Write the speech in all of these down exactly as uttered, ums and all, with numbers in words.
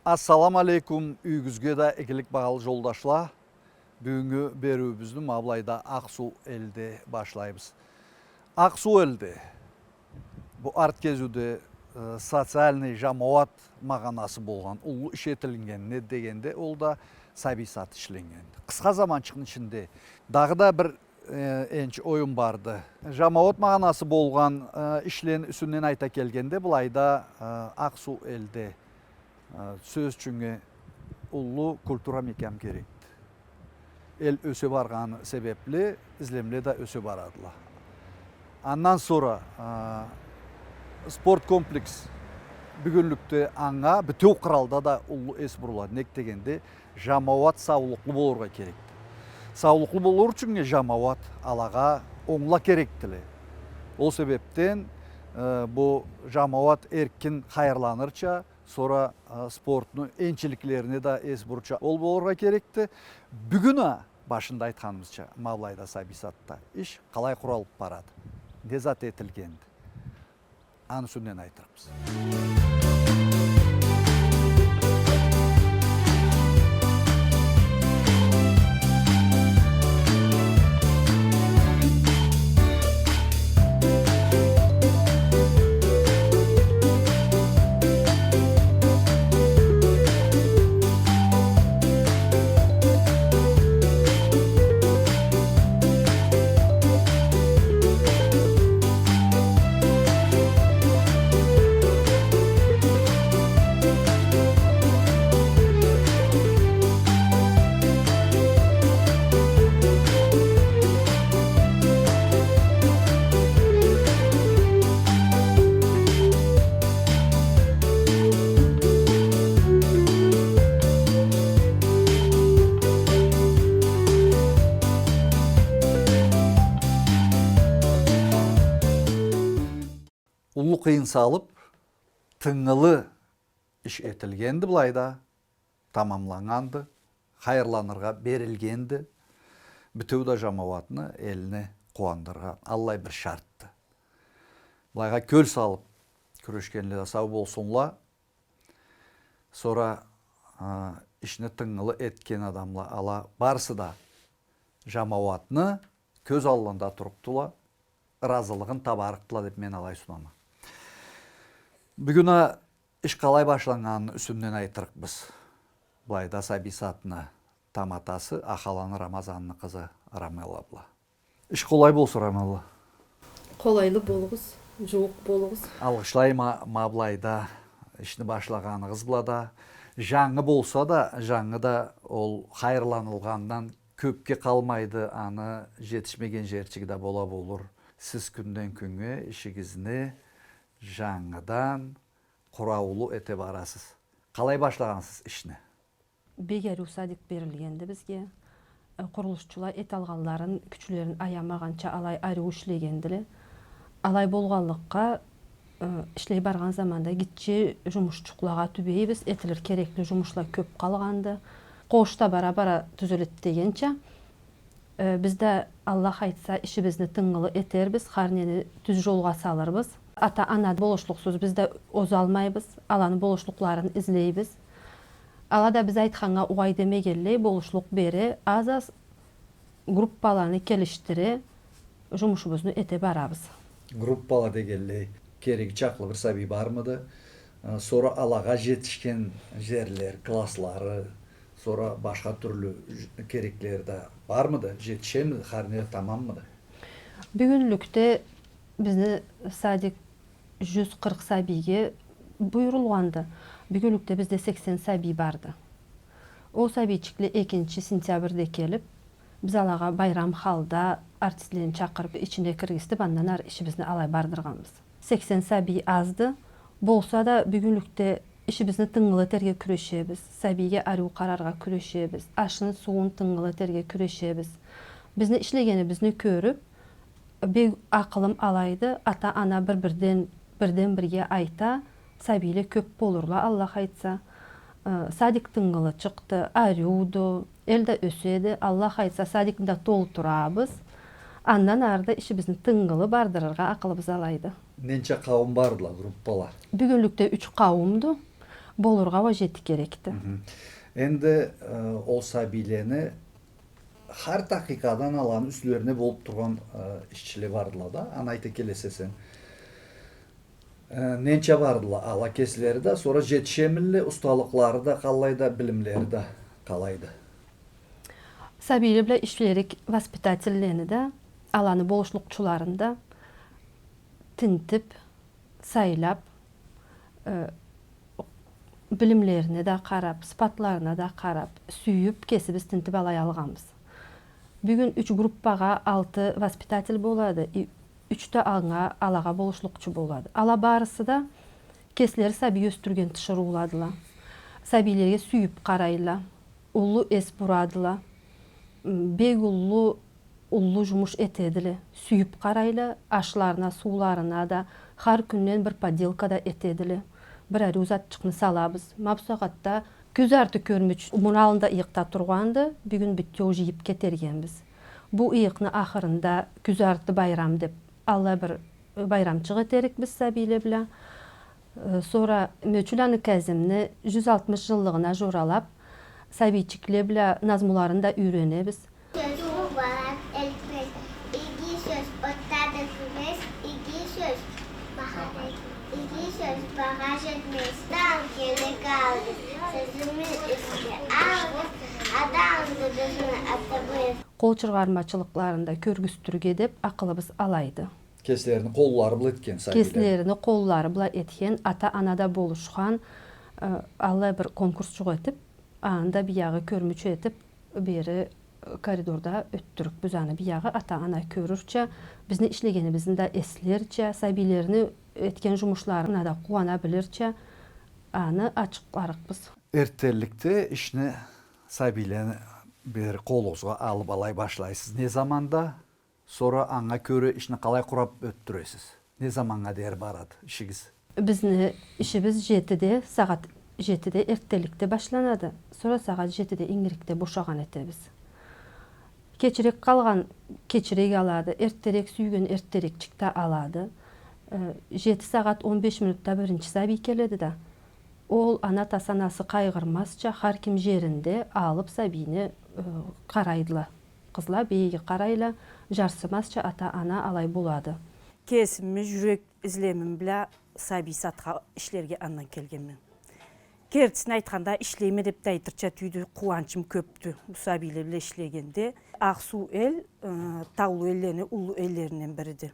Ассаламу алейкум, юйюгюзге да игилик, багъалы жолдашла. Бюгюннгю бериуюбюзню ма былайда Акъ-Суу элде башлайбыз. Акъ-Суу элде, бу арт кезиуде, э, социальный, жамауат магъанасы болгъан уллу иш этилиннгенди, не дегенде, ол да сабий сад ишленнгенди. Къысха заманчыкъны ичинде дагъыда бир э, энчи оюм барды. Жамауат магъанасы болгъан, э, ишлени юсюнден айта келгенде, былайда, э, Акъ-Суу элде, э, сёз ючюннге, уллу культура мекям керекди. Эл ёсе баргъаны себепли, излемле да ёсе барадыла. Андан сора, э, спорт комплекс, бюгюнлюкде анга бютеу къыралда да уллу эс бурулады. Нек дегенде, жамауат саулукълу болургъа керекди. Саулукълу болур ючюннге жамауат, алагъа онгла керекдиле. Ол себепден, э, бу жамауат эркин хайырланырча, сора, э, спортну энчиликлерине да эс бурурча ол болургъа керекди. Бюгюн а, башында айтханыбызча, ма былайда сабий садда иш къалай къуралып барады, не зат этилгенди? Аны юсюнден айтырыкъбыз. Уллу къыйын салып, тынгылы иш этилгенди былайда, тамамланнганды, хайырланыргъа берилгенди. Бютеу да жамауатны, элни къууандырыргъа аллай бир шартды. Былайгъа кёл салып кюрешгенле да сау болсунла. Сора, а, ишни тынгылы этген адамла, ала барысы да жамауатны кёз аллында турупдула, ыразылыгъын табарыкъдыла деп мен алай сунама. Бюгюн а иш къалай башланнганыны юсюнден айтырыкъбыз. Былайда сабий садны таматасы, Ахаланы Рамазанны къызы Рамелла бла. Иш къолай болсун, Рамелла. Къолайлы болугъуз, жууукъ болугъуз. Алгъышлайма ма былайда ишни башлагъаныгъыз бла да. Жангы болса да, жангы да ол хайырланылгъандан кёпге къалмайды, аны жетишмеген жерчиги да бола болур. Сиз кюнден-кюннге ишигизни жангыдан къураулу эте барасыз. Къалай башлагъансыз ишни? Бек ариу садик берилгенди бизге. Э, къурулушчула эталгъанларын, кючлерин аямагъанча алай ариу ишлегендиле. Алай болгъанлыкъгъа, э, ишлей баргъан заманда гитче жумушчукълагъа тюбейбиз, этилир керекли жумушла кёп къалгъанды. Къош да бара-бара тюзеледи дегенча, э, биз да, Аллах айтса, ишибизни тынгылы этербиз, хар нени тюз жолгъа салырбыз. Ата-ана болушлукъсуз биз да озалмайбыз, аланы болушлукъларын излейбиз. Ала да биз айтханнга угъай демегенлей, болушлукъ бере, аз-аз группаланы келишдире, жумушубузну эте барабыз. Группала дегенлей, кереги чакълы бир сабий бармыды? Э, сора алагъа жетишген жерле, класслары, сора башха тюрлю ж-, кереклери да бармыды? Жетишемиди? Хар не тамаммыды? Бюгюнлюкде бизни садик жюз къыркъ сабийге буюрулгъанды. Бюгюнлюкде бизде сексен сабий барды. Ол сабийчикле экинчи сентябрде келип, биз алагъа байрам халда артистлени чакъырып, ичине киргизтип, андан ары ишибизни алай бардыргъанбыз. Сексен сабий азды. Болса да, бюгюнлюкде ишибизни тынгылы этерге кюрешебиз, сабийге ариу къараргъа кюрешебиз, ашын, сууун тынгылы этерге кюрешебиз. Бизни ишлегенибизни кёрюп, бек акъылым алайды, ата-ана бир-бирден, бирден-бирге айта, сабийле кёп болурла, Аллах айтса. Э, садик тынгылы чыкъды, ариуду, эл да ёседи, Аллах айтса, садикни да толтурабыз. Андан ары да ишибизни тынгылы бардырыргъа акъылыбыз алайды. Ненча къауум бардыла, группала? Бюгюнлюкде юч къауумду. Болургъа уа жети керекди. Мгм. Энди, э, ол сабийлени хар такъикъадан аланы юслерине болуп тургъан, э, ишчиле бардыла да, аны айта келесе сен. Э, ненча бардыла ала кеслери да, сора жетишемидиле, усталыкълары да къалайды, билимлери да къалайды? Сабийле бла ишлерик воспитательлени да, аланы болушлукъчуларын да тинтип, сайлап, э, билимлерине да къарап, сыпатларына да къарап, сюйюп, кесибиз тинтип алай алгъанбыз. Бюгюн юч группагъа алты воспитатель болады, и юч да анга, алагъа болушлукъчу болады. Ала барысы да кеслери сабий ёсдюрген тиширыуладыла. Сабийлеге сюйюп къарайла, уллу эс бурадыла. М, бек уллу, уллу жумуш этедиле. Сюйюп къарайла, ашларына, сууларына да, хар кюнден бир поделка да этедиле. Бир ариу затчыкъны салабыз. Ма бусагъатда кюз арты кёрмюч муну аллында ыйыкъда тургъанды, бюгюн бютеу жыйып кетергенбиз. Бу ыйыкъны ахырында кюз арты байрам деп, аллай бир байрамчыкъ этерикбиз сабийле бла. Э, сора Мёчюланы Кязимни жюз алтмыш жыллыгъына жоралап, сабийчикле бла назмуларын да юйренебиз. Сёз бу балан элтмез, иги сёз отда да кюймез, иги сёз багъа да, иги сёз багъа жетмез. Дан келе къалды, сёзюмю эсге алды, адам да бизни атабыз. Къол чыргъармачылыкъларын да кёргюзтюрге деп акъылыбыз алайды. Кеслерини къоллары бла этген сабийле. Кеслерини къоллары бла этген, ата-ана да болушхан, э, аллай бир конкурсчукъ этип, аны да биягъы кёрмюч этип, бери, э, коридорда ётдюрюкбюз аны биягъы, ата-ана кёрюрча, бизни ишлегенибизни да эслерча, сабийлерини этген жумушларына да къууана билирча, аны ачыкъларыкъбыз. Эртденликде ишни сабийлени бери къолугъузгъа алып алай башлайсыз. Не заманда? Сора анга кёре ишни къалай къурап ётдюресиз? Не заманнга дери барады ишигиз? Бизни ишибиз жетиде, сагъат жетиде эртденликде башланады. Сора сагъат жетиде ингирикде бошагъан этебиз. Кечирек къалгъан кечирек алады, эртдерек сюйген эртдерекчик да алады. Э, жети сагъат он беш минутда биринчи сабий келеди да, ол аны атасы-анасы къайгъырмазча, хар ким жеринде алып сабийни, э, къарайдыла. Къызла бек иги къарайла, жарсымазча ата-ана алай болады. Кесими жюрек излемим бла сабий сатха ишлерге андан келгенме. Кертисин айтханда, ишлейме деп да айтырча тюйдю, къууанчым кёпдю бу сабийле бла ишлегенде. Акъ-Суу эл, ы, таулу эллени уллу эллеринден бириди.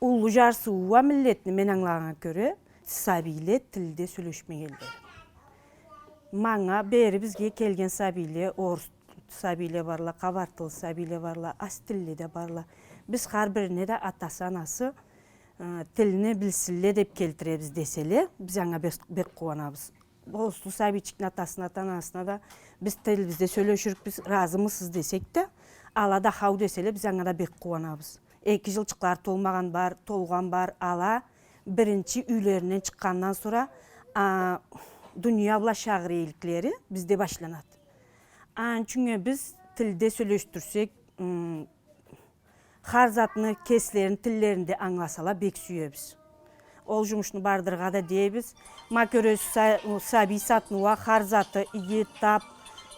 Уллу жарсыуу уа миллетни, мен ангылагъаннга кёре, сабийле тилде сёлешмегенлери. Манга бери бизге келген сабийле, орус сабийле барла, къабартылы сабийле барла, аз тиллиле да барла. Биз хар бирине да атасы, анасы, ы, тилни билсинле деп келтиребиз деселе, биз анга бек, бек къууанабыз. Орус сабийчикни атасына да, анасына да биз тилибизде сёлеширикбиз, разымысыз десек да, ала да хау деселе, биз анга да бек къууанабыз. Эки жылчыкълары толмагъан бар, толгъан бар, ала биринчи юйлеринден чыкъгъандан сора, а, дуния бла шагъырейиклери бизде башланады. Аны ючюн биз тилде сёлешдирсек, м, хар затны кеслерини тиллеринде ангыласала, бек сюебиз. Ол жумушну бардырыргъа да дейбиз. Ма кёресиз, са-, сабий сатны уа хар заты иги, тап,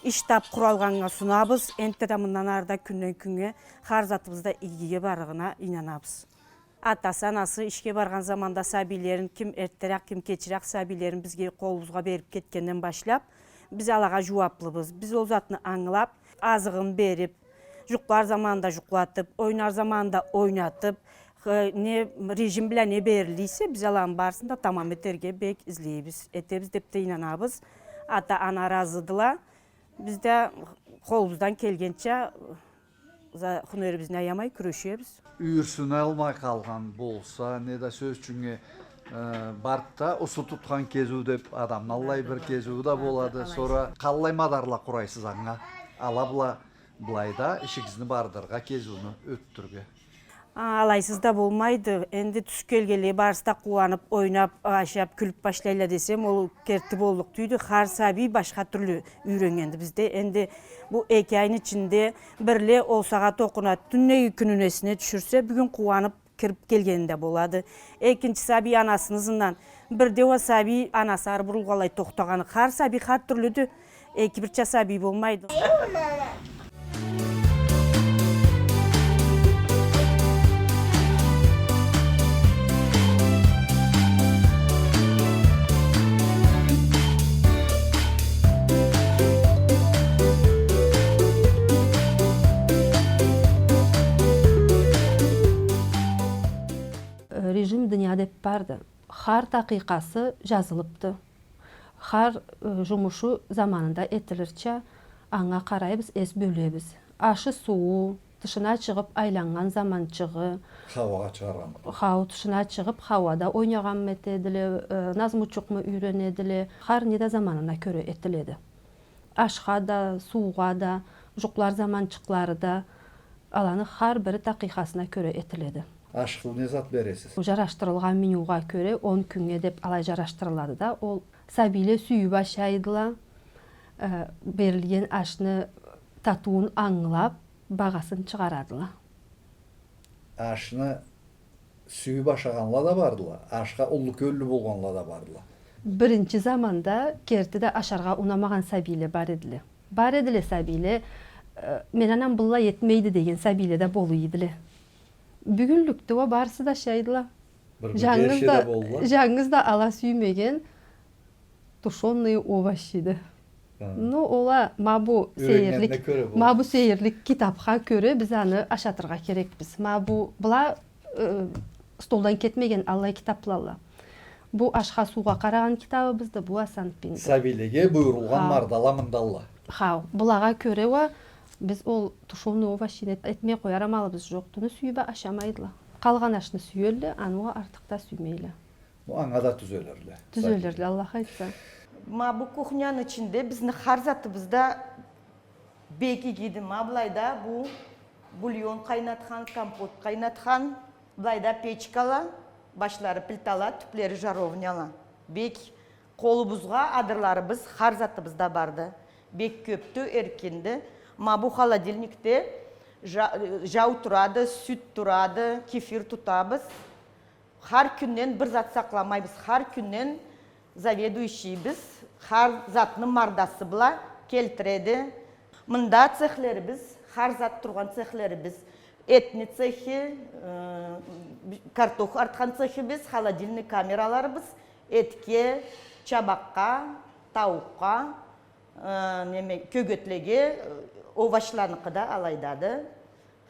иш тап къуралгъаннга сунабыз. Энтта да мындан ары да кюнден кюннге хар затыбыз да игиге барырыгъына ийнанабыз. Атасы, анасы ишге баргъан заманда сабийлерин, ким эртдерек, ким кечирек сабийлерин бизге къолубузгъа берип кетгенден башлап, биз алагъа жууаплыбыз. Биз ол затны ангылап, азыгъын берип, жукълар заманда жукълатып, ойнар заманда ойнатып, хы, не режим бла не бериле эсе, биз аланы барысын да тамам этерге бек излейбиз, этебиз деп да ийнанабыз. Ата-ана разыдыла. Биз да къолубуздан келгенча за-, хунерибизни аямай кюрешебиз. Юйюрсюналмай къалгъан болса, не да, сёз ючюн, э, барды да, усу тутхан кезиу деп адамны аллай бир кезиу да болады. Алайды, алайды. Сора къаллай мадарла къурайсыз анга? Ала бла былайда ишигизни бардырыргъа, кезиуню ётдюрюрге. А, алайсыз да болмайды. Энди тюш келгенлей барысы да къууанып, ойнап, ашап, кюлюп башлайла десем, ол керти боллукъ тюйдю. Хар сабий башха тюрлю юйреннгенди бизде. Энди бу эки айны ичинде бирле ол сагъат окъуна, тюннеги кюнюн эсине тюшюрсе, бюгюн къууанып, кирип келгени да болады. Экинчи сабий анасыны ызындан. Бирде уа сабий анасы ары бурулгъанлай тохтагъаны. Хар сабий хар тюрлюдю. Эки бирча сабий болмайды. Режим дня деп барды. Хар такъыйкъасы жазылыпды. Хар, э, жумушу заманында этилирча, анга къарайбыз, эс бёлебиз. Ашы-сууу, тышына чыгъып айланнган заманчыгъы. Хауагъа чыгъаргъан. Хау, тышына чыгъып, хауада ойнагъанмы этедиле, э, назмучукъму юйренедиле. Хар не да заманына кёре этиледи. Ашха да, суугъа да, жукълар заманчыкълары да, аланы хар бири такъыйкъасына кёре этиледи. Ашхы не зат бересиз? Жарашдырылгъан менюгъа кёре он кюннге деп алай жарашдырылады да, ол сабийле сюйюп ашайдыла, э, берилген ашны татыуун ангылап, багъасын чыгъарадыла. Ашны сюйюп ашагъанла да бардыла, ашха уллу кёллю болгъанла да бардыла. Биринчи заманда керти да ашаргъа унамагъан сабийле бар эдиле. Бар эдиле сабийле, э, мен анам быллай этмейди деген сабийле да болуй эдиле. Бюгюнлюкде уа барысы да ашайдыла. Бир-бирге жангыз да, жангыз да ала сюймеген тушёные овощиди. Ха. Ну, ол а ма бу сейирлик, ма бу сейирлик китапха кёре биз аны ашатыргъа керекбиз. Ма бу, была, э, столдан кетмеген аллай китаплала. Бу ашха, суугъа къарагъан китабыбызды, бу а санпинди. Сабийлеге буюрулгъан мардала мындалла. Хау, булагъа кёре уа биз ол тушёные овощини этмей къояр амалыбыз жокъду. Ну, сюйюп а ашамайдыла. Къалгъан ашны сюелле, аны уа артыкъ да сюймейле. Ну, анга да тюзелирле. Тюзелирле, Аллах айтса. Ма бу кухняны ичинде бизни хар затыбыз да бек игиди. Ма былайда бу бульон къайнатхан, компот къайнатхан, былайда печкала, башлары плитала, тюплери жаровняла. Бек къолубузгъа адырларыбыз, хар затыбыз да барды. Бек кёпдю, эркинди. Ма бу холодильникде жа-, жау турады, сют турады, кефир тутабыз. Хар кюнден бир зат сакъламайбыз. Хар кюнден заведующийбиз хар затны мардасы бла келтиреди. Мында цехлерибиз, хар зат тургъан цехлерибиз. Этни цехи, э, картох артхан цехибиз, холодильный камераларыбыз, этге, чабакъгъа, тауукъгъа, э, неме, кёгетлеге, э, овощланыкъы да алайдады.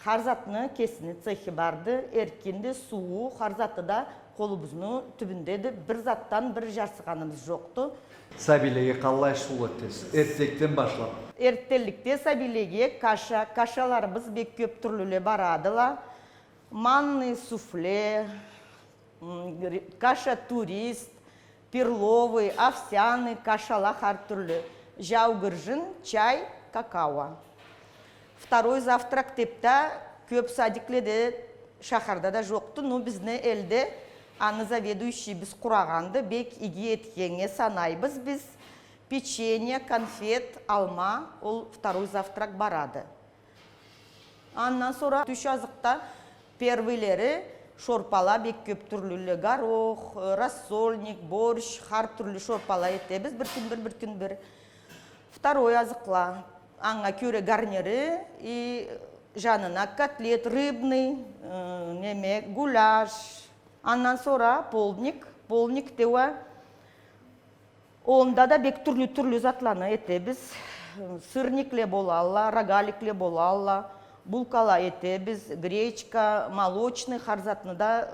Хар затны кесини цехи барды, эркинди, сууу, хар заты да къолубузну тюбюндеди. Бир затдан бир жарсыгъаныбыз жокъду. Сабийлеге къаллай иш-сулу этесиз? Эртденликден башлап. Эртденликде сабийлеге каша, кашаларыбыз бек кёп тюрлюле барадыла. Манный суфле, М, гри-, каша турист, перловый, овсяный кашала хар тюрлю, жаугыржын, чай, какао. Второй завтрак деп да кёп садикледе, шахарда да жокъду, ну, бизни элде аны заведующийбиз къурагъанды, бек иги этгеннге санайбыз биз. Печенье, конфет, алма, ол второй завтрак барады. Андан сора тюш азыкъда первыйлери шорпала бек кёп тюрлюле, горох, э, рассольник, борщ, хар тюрлю шорпала этебиз, бир кюн бир, бир кюн бир. Второй азыкъла, анга кёре гарниры, и жанына котлет рыбный, э, неме, гуляш. Андан сора полдник, полдникде уа Онда да бек тюрлю-тюрлю затланы этебиз. Сырникле болалла, рогаликле болалла, булкала этебиз, гречка, молочный, хар затны да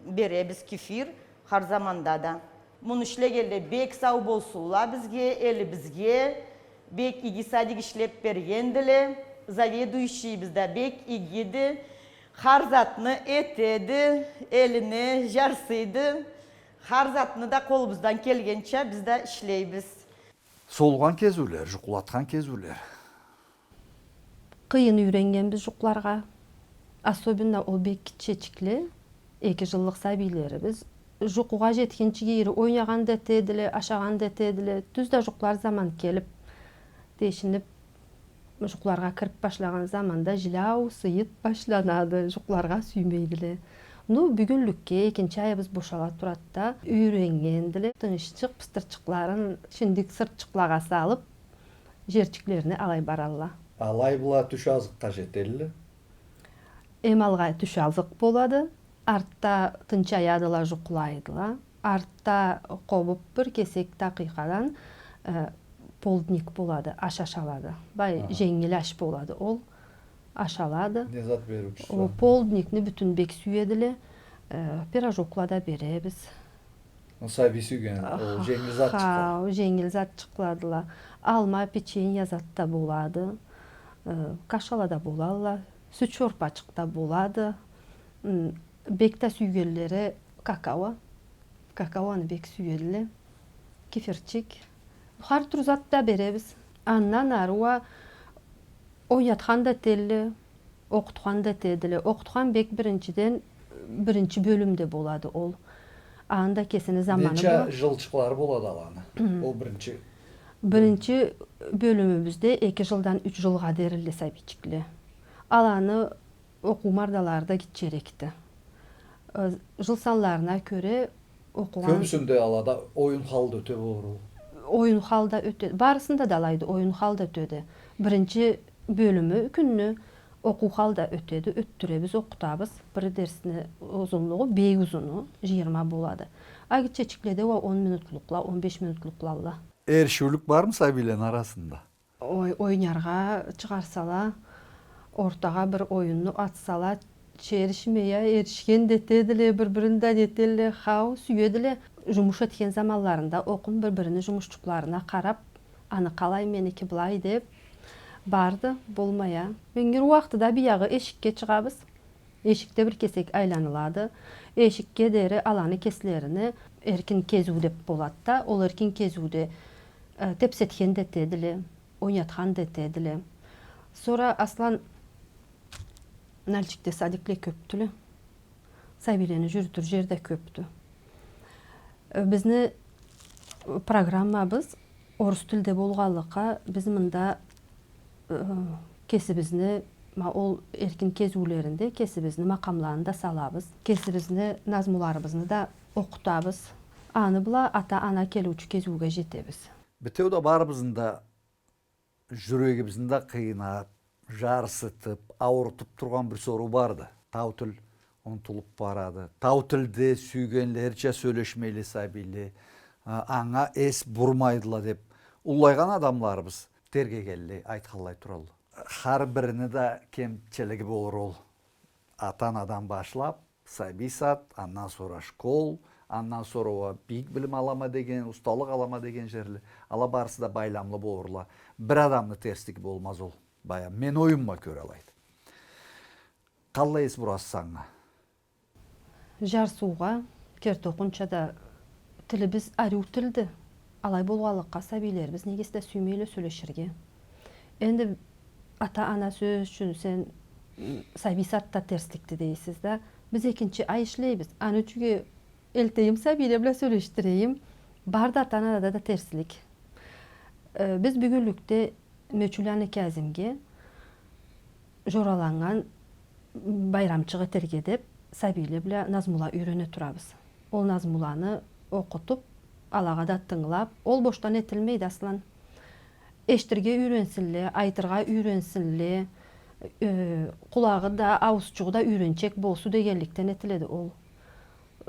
беребиз, кефир, хар заманда да. Муну ишлегенле бек сау болсунла бизге, элибизге, бек иги садик ишлеп бергендиле, заведующийбиз да бек игиди, хар затны этеди, элине жарсыйды. Хар затны да къолубуздан келгенча биз да ишлейбиз. Солугъан кезиулер, жукълатхан кезиулер. Къыйын юйреннгенбиз жукъларгъа. Особенно ол бек гитчечикле, эки жыллыкъ сабийлерибиз. Жукъугъа жетгинчи гери ойнагъан да этедиле, ашагъан да этедиле. Тюз да жукълар заман келип, тешинип, жукъларгъа кирип башлагъан заманда жиляу, сыйыт башланады, жукъларгъа сюймейдиле. Ну, бюгюнлюкге экинчи айыбыз бошала турады да, юйреннгендиле. Тынччыкъ, пыстырчыкъларын шиндик сыртчыкълагъа салып, жерчиклерине алай баралла. Алай бла тюш азыкъгъа жетелле. Эм алгъа тюш азыкъ болады. Артда тынчаядыла, жукълайдыла. Артда къобуп бир кесек дакъикъадан, э, полдник болады, аш ашалады. Бай, аха, женгил аш болады ол. Ашалады. Не зат бериучюсю? О, полдникни бютюн бек сюедиле. Э, пирожокла да беребиз. Сабий сюйген, ол женгил затчыкъла. Ха, ол женгил затчыкъладыла. Алма, печенье зат да болады. Э, кашала да болалла. Сют шорпачыкъ да болады. М, бек да сюйгенлери какао. Какаону бек сюедиле. Кефирчик. Хар тюр зат да беребиз. Андан ары уа ойнатхан да этелле, окъутхан да этедиле. Окъутхан бек биринчиден, биринчи бёлюмде болады ол. Аны да кесини заманы бла. Ненча жылчыкълары болады аланы? Ол биринчи. Биринчи бёлюмюбюзде эки жылдан юч жылгъа дериле сабийчикле. Аланы окъуу мардалары да гитчерекди. Э, жыл санларына кёре окъугъан. Кёбюсюнде алада оюн халда ёте болур. Оюн халда ёте. Барысында да алайды, оюн халда ётеди. Биринчи бёлюмю кюнню окъуу халда ётеди, ётдюребиз, окъутабыз. Бир дерсни узунлугъу, бек узуну, жыйырма болады. А гитчечикледе уа он минутлукъла, он беш минутлукъла алла. Эришиулюк бармы сабийлени арасында? Ой-, ойнаргъа чыгъарсала, ортагъа бир оюнну атсала, эришмей а, эришген да этедиле, бир-бирин да нетелле, хау, сюедиле. Жумуш этген заманларында окъун бир-бирини жумушчукъларына къарап, аны къалай, меники былай деп, барды, болмай а. Ингир уахтыда биягъы эшикге чыгъабыз. Эшикде бир кесек айланылады. Эшикге дери аланы кеслерини эркин кезиу деп болады да, ол эркин кезиуде, э, тепсетген да этедиле, ойнатхан да этедиле. Сора, Аслан, Нальчикде садикле кёпдюле. Сабийлени жюрютюр жер да кёпдю. Э, бизни программабыз орус тилде болгъанлыкъгъа, биз мында, э, кесибизни, ма, ол эркин кезиулеринде кесибизни макъамланы да салабыз. Кесибизни назмуларыбызны да окъутабыз. Аны бла ата-ана келиучю кезиуге жетебиз. Битеу да барыбызны да жюрегибизни да къыйнап, жарсытып, аууртуп тургъан бир соруу барды. Тау тил унутулуп барады. Тау тилде сюйгенлерича сёлешмейле сабийле. А, анга эс бурмайдыла деп, уллайгъан адамларыбыз тергегенлей, айтханлай туралла. Хар бирини да кемчилиги болур ол. Ата-анадан башлап, сабий сад, андан сора школ, андан сора уа бийик билим алама деген, усталыкъ алама деген жерле. Ала барысы да байламлы болурла. Бир адамны терслиги болмаз ол. Бая, мен оюмума кёре алайды. Къаллай эс бурасыз анга? Жарсыугъа, керти окъунча да, тилибиз ариу тилди. Алай болгъанлыкъгъа, сабийлерибиз неге эсе да сюймейле сёлеширге. Энди ата-ана, сёз ючюн, сен, м, сабий садда терсликди дейсиз да. Биз экинчи ай ишлейбиз. Аны ючюн элтейим, сабийле бла сёлешдирейим. Барды ата-анада да терслик. Э, биз бюгюнлюкде Мёчюланы Кязимге жораланнган байрамчыкъ этерге деп, сабийле бла назмула юйрене турабыз. Ол назмуланы окъутуп, алагъа да тынгылап, ол бошдан этилмейди, Аслан. Эшитирге юйренсинле, айтыргъа юйренсинле, э, къулагъы да, ауузчугъу да юйренчек болсун дегенликден этиледи ол.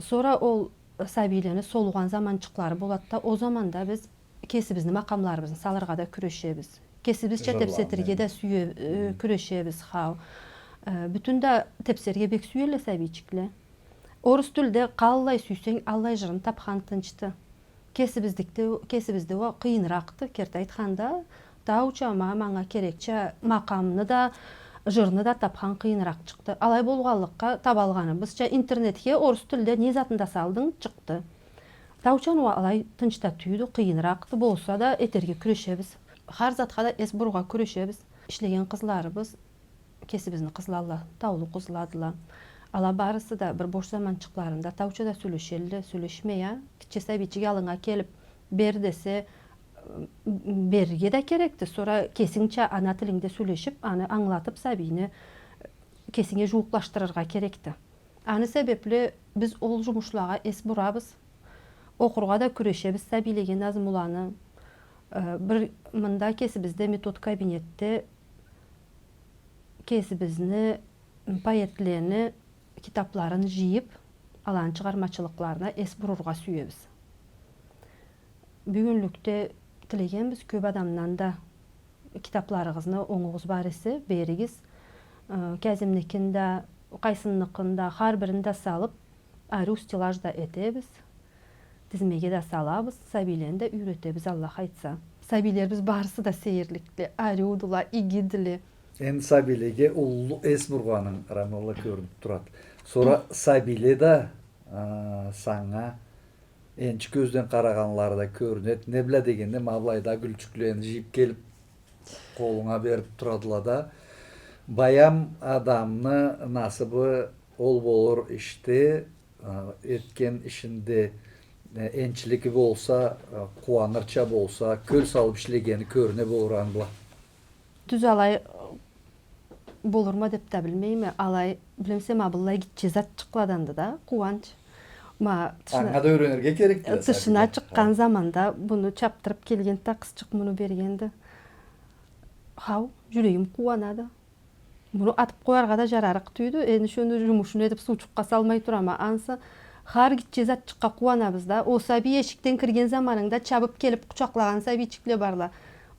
Сора ол сабийлени солугъан заманчыкълары болады да, ол заманда биз кесибизни макъамларыбызны салыргъа да кюрешебиз. Кесибизча тепсетирге да сюе-, э, кюрешебиз, хау. Э, бютюн да тепсерге бек сюелле сабийчикле. Орус тилде къаллай сюйсенг, аллай жырын тапхан тынчды. Кесибиздикде, кесибизде уа къыйыныракъды, керти айтханда, тауча ма-, манга керекча макъамны да, жырны да тапхан къыйыныракъ чыкъды. Алай болгъанлыкъгъа, табалгъаныбызча интернетге орус тилде не затын да салдынг, чыкъды. Таучаны уа алай тынч да тюйюлдю, къыйыныракъды, болса да этерге кюрешебиз. Хар затха да эс бурургъа кюрешебиз. Ишлеген къызларыбыз кесибизни къызладыла, таулу къызладыла. Ала барысы да бир бош заманчыкъларында тауча да сёлешелле, сёлешмей а. Гитче сабийчик аллынга келип, бер десе, м, берирге да керекди. Сора кесингча ана тилингде сёлешип, аны ангылатып, сабийни кесинге жууукълашдырыргъа керекди. Аны себепли биз ол жумушлагъа эс бурабыз. Окъургъа да кюрешебиз сабийлеге назмуланы. Э, бир мында кесибизде метод кабинетде кесибизни поэтлени китапларын жыйып, аланы чыгъармачылыкъларына эс бурургъа сюебиз. Бюгюнлюкде тилегенбиз кёп адамдан да, китапларыгъызны онгугъуз бар эсе, беригиз. Э, Кязимникин да, Къайсынныкъын да, хар бирин да салып, ариу стеллаж да этебиз. Тизмеге да салабыз, сабийлени да юйретебиз, Аллах айтса. Сабийлерибиз барысы да сейирликле, ариудула, игидиле. Энди сабийлеге уллу эс бургъанынг, Рамилла, кёрюнюп турады. Сора сабийле да, а, санга энчи кёзден къарагъанлары да кёрюнеди. Не бла дегенде, ма былайда гюлчюклени жыйып келип, къолунга берип турадыла да. Баям адамны насыбы ол болур ишде, а, этген ишинде, э, энчилиги болса, а, къууанырча болса, кёл салып ишлегени кёрюне болур аны бла. Тюз алай, э, болурма деп да билмейме. Алай, билемисе, ма быллай гитче затчыкъладанды да къууанч. Ма тышына, анга да юренирге керекди, э, тышына чыкъгъан заманда муну чапдырып келгенди да, къызчыкъ муну бергенди. Хау, жюрегим къууанады. Муну атып къояргъа да жарарыкъ тюйюлдю. Энди шёндю жумушун этип, суучукъгъа салмай турама. Ансы хар гитче затчыкъгъа къууанабыз да. Ол сабий эшикден кирген заманынгда чабып келип къучакълагъан сабийчикле барла.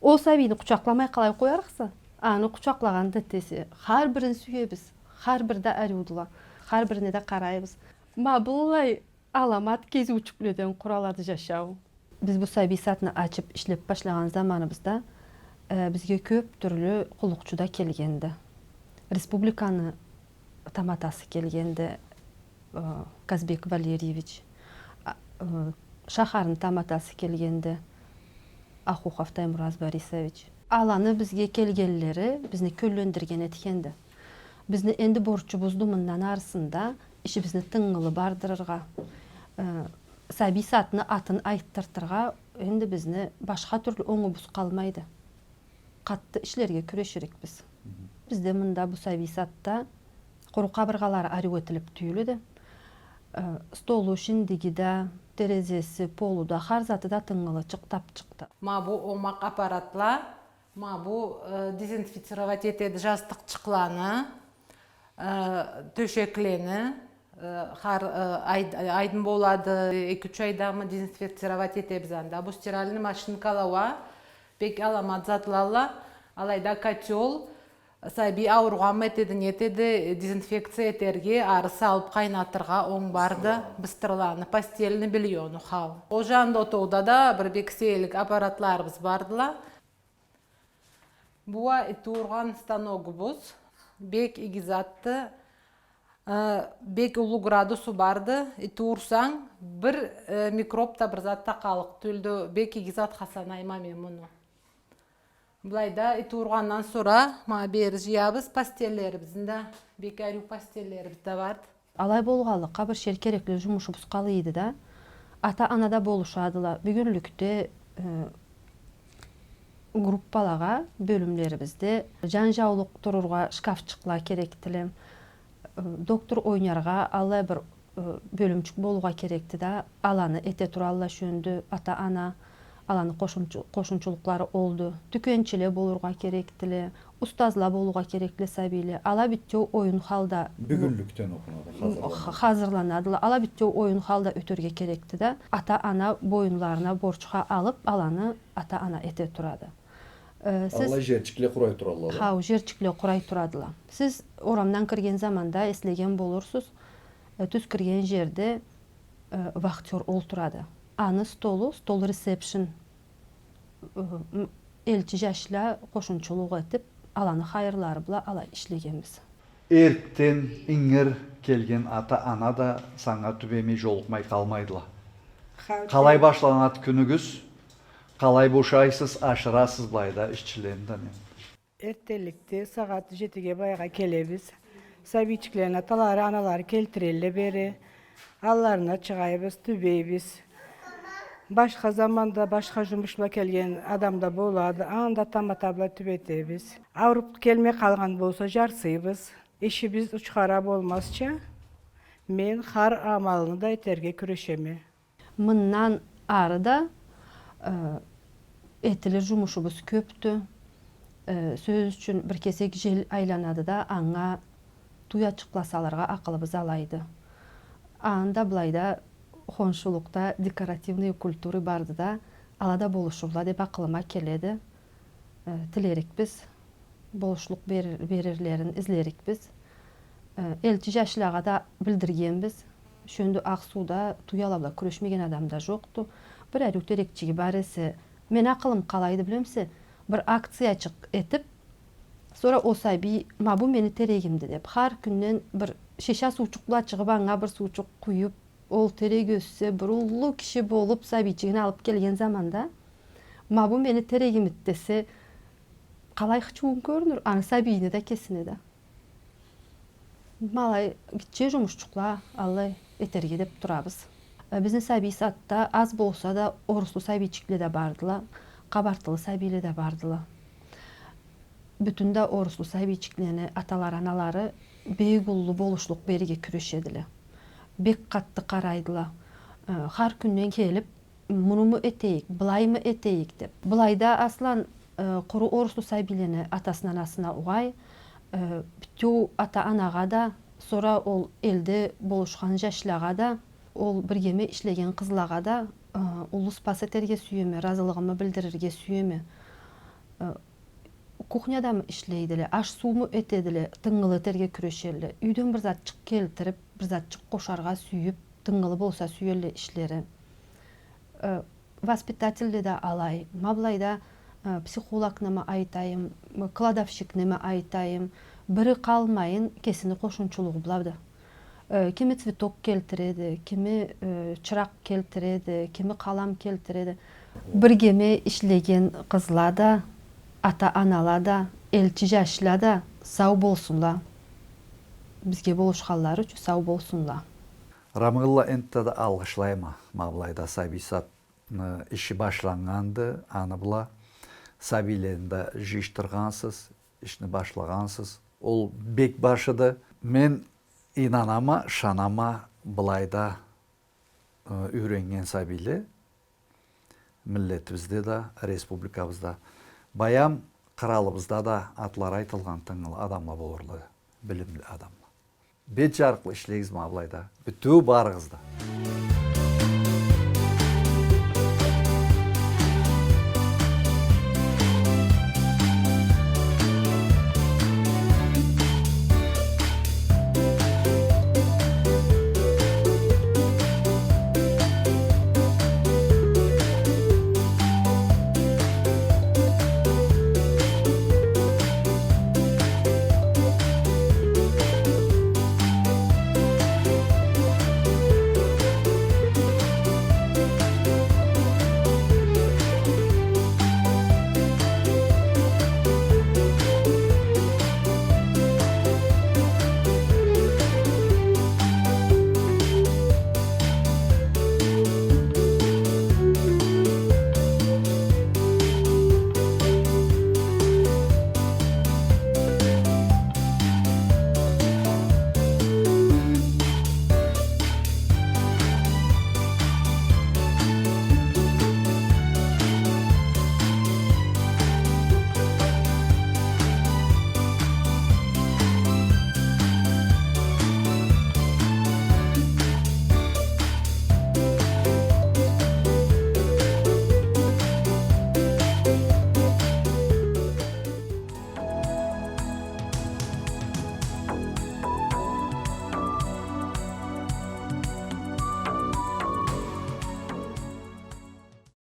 Ол сабийни къучакъламай къалай къоярыкъса? Аны къучакълагъан да этесе. Хар бирин сюебиз. Хар бири да ариудула. Хар бирине да къарайбыз. Ма быллай аламат кезиучюкледен къуралады жашау. Биз бу сабий садны ачып ишлеп башлагъан заманыбызда, э, бизге кёп тюрлю къуллукъчу да келгенди. Республиканы таматасы келгенди, э, Казбек Валерьевич, а, э, шахарны таматасы келгенди, Ахухов Таймураз Борисович. Аланы бизге келгенлери бизни кёллендирген этгенди. Бизни энди борчубузду мындан арысында ишибизни тынгылы бардырыргъа, э, сабий садны атын айтдыртыргъа, энди бизни башха тюрлю онгубуз къалмайды. Къатты ишлерге кюреширикбиз. Мгм. Бизде мында бу сабий садда къуру къабыргъалары ариу этилип тюйюлдю. Э, столу, шиндиги да, терезеси, полу да, хар заты да тынгылы чыкъ-, тап чыкъды. Ма бу омакъ аппаратла, ма бу, э, дезинфицировать этеди жастыкъчыкъланы, э, тёшеклени, э, хар, э, ай-, айдын болады, эки-юч айдамы дезинфицировать этебиз анда. Бу стиральный машинкала уа бек аламат затлалла, алайда котёл, сабий ауругъанмы этеди, не этеди, дезинфекция этерге, ары салып къайнатыргъа онг барды, быстырыланы, постельный бельёну хау. Ол жанда отоуда да бир бек сейирлик аппаратларыбыз бардыла. Бу уа ити ургъан станогубуз. Бек иги затды. Э, бек уллу градусу барды. Ити урсанг, бир, э, микроб да, бир зат да къаллыкъ тюйюлдю. Бек иги затха санайма мен муну. Былайда ити ургъандан сора ма бери жыябыз, постеллерибизни да, бек ариу постеллерибиз да барды. Алай болгъанлыкъгъа бир шер керекли жумушубуз къалыйды да, ата-ана да болушадыла. Бюгюнлюкде, э, группалагъа, бёлюмлерибизде жан жаулукъ турургъа шкафчыкъла керекдиле. Э, доктор ойнаргъа аллай бир, э, бёлюмчюк болургъа керекди да, аланы эте туралла шёндю ата-ана. Аланы къошумчу-, къошумчулукълары олду. Тюкенчиле болургъа керекдиле, устазла болургъа керекдиле сабийле. Ала битеу оюн халда. Бюгюнлюкден окъунады, хазырланады. Ха-, хазырланадыла. Ала битеу оюн халда ётерге керекди да. Ата-ана боюнларына борчха алып, аланы ата-ана эте турады. Э, сиз аллай жерчикле къурай туралла да. Хау, жерчикле къурай турадыла. Сиз орамдан кирген заманда эслеген болурсуз, э, тюз кирген жерде э, вахтёр олтурады. Аны столу, стол ресепшн, э, м-, элчи жашла къошумчулукъ этип, аланы хайырлары бла алай ишлегенбиз. Эртден ингир келген ата-ана да санга тюбемей, жолукъмай къалмайдыла. Хау. Къалай башланады кюнюгюз? Къалай бошайсыз, ашырасыз былайда ишчилени да, не? Эртденликде сагъат жетиге былайгъа келебиз. Сабийчиклени аталары, аналары келтирелле бери. Алларына чыгъайбыз, тюбейбиз. Башха заманда башха жумушла келген адам да болады. Анда тамата бла тюбетебиз. Ауруп келмей къалгъан болса, жарсыйбыз. Ишибиз учхара болмазча, Мен хар амалны да этерге кюрешеме. Мындан ары да, э, этилир жумушубуз кёпдю. Э, сёз ючюн, бир кесек жел айланады да, анга туй ачыкъла салыргъа акъылыбыз алайды. Анда былайда хоншулукъда декоративные культуры барды да, ала да болушурла деп акъылыма келеди. Э, тилерикбиз, болушлукъ бер-, берирлерин излерикбиз. Э, элчи жашлагъа да билдиргенбиз. Шёндю Акъ-Сууда туй ала бла кюрешмеген адам да жокъду. Бир ариу терекчиги бар эсе, мени акъылым къалайды билемисе, бир акциячыкъ этип, сора о сабий, ма бу мени терегимди деп, хар кюнден бир шиша суучукъ бла чыгъып, анга бир суучукъ къуюп, ол терек ёссе, бир уллу киши болуп, сабийчигин алып келген заманда, ма бу мени терегимди десе, къалай хычыуунг кёрюнюр аны сабийине да, кесине да. Ма алай гитче жумушчукъла алай этерге деп турабыз. Э, бизни сабий садда аз болса да оруслу сабийчикле да бардыла, къабартылы сабийле да бардыла. Бютюн да оруслу сабийчиклени аталары, аналары бек уллу болушлукъ берирге кюрешедиле. Бек къатты къарайдыла. Э, хар кюнден келип, мунуму этейик, былаймы этейик деп. Былайда, Аслан, э, къуру оруслу сабийлени атасына, анасына угъай, э, бютеу ата-анагъа да, сора ол элде болушхан жашлагъа да, ол биргеме ишлеген къызлагъа да, э, уллу ыспас этерге сюеме, ыразылыгъымы билдирирге сюеме. Э, кухнядамы ишлейдиле, аш-сууму этедиле, тынгылы этерге кюрешелле. Юйден бир затчыкъ келтирип, бир затчыкъ къошаргъа сюйюп, тынгылы болса сюелле ишлери. Э, воспитательле да алай. Ма былайда, э, психологнамы айтайым, кладовщикнемы айтайым, бири къалмайын кесини къошунчулугъу бла да. Э, кими цветок келтиреди, кими, э, чыракъ келтиреди, кими къалам келтиреди. Биргеме ишлеген къызла да, ата-анала да, элчи жашла да сау болсунла. Бизге болушханлары ючюн сау болсунла. Рамылла, энтта да алгъышлайма ма былайда сабий садны иши башланнганды, аны бла сабийлени да жыйышдыргъансыз, ишни башлагъансыз. Ол бек башыды. Мен ийнанама, ышанама, былайда, э, юйреннген сабийле миллетибизде да, республикабызда, баям, къыралыбызда да атлары айтылгъан тынгылы адамла болурла, билимли адамла. Бет жарыкълы ишлегиз ма былайда, бютеу барыгъыз да.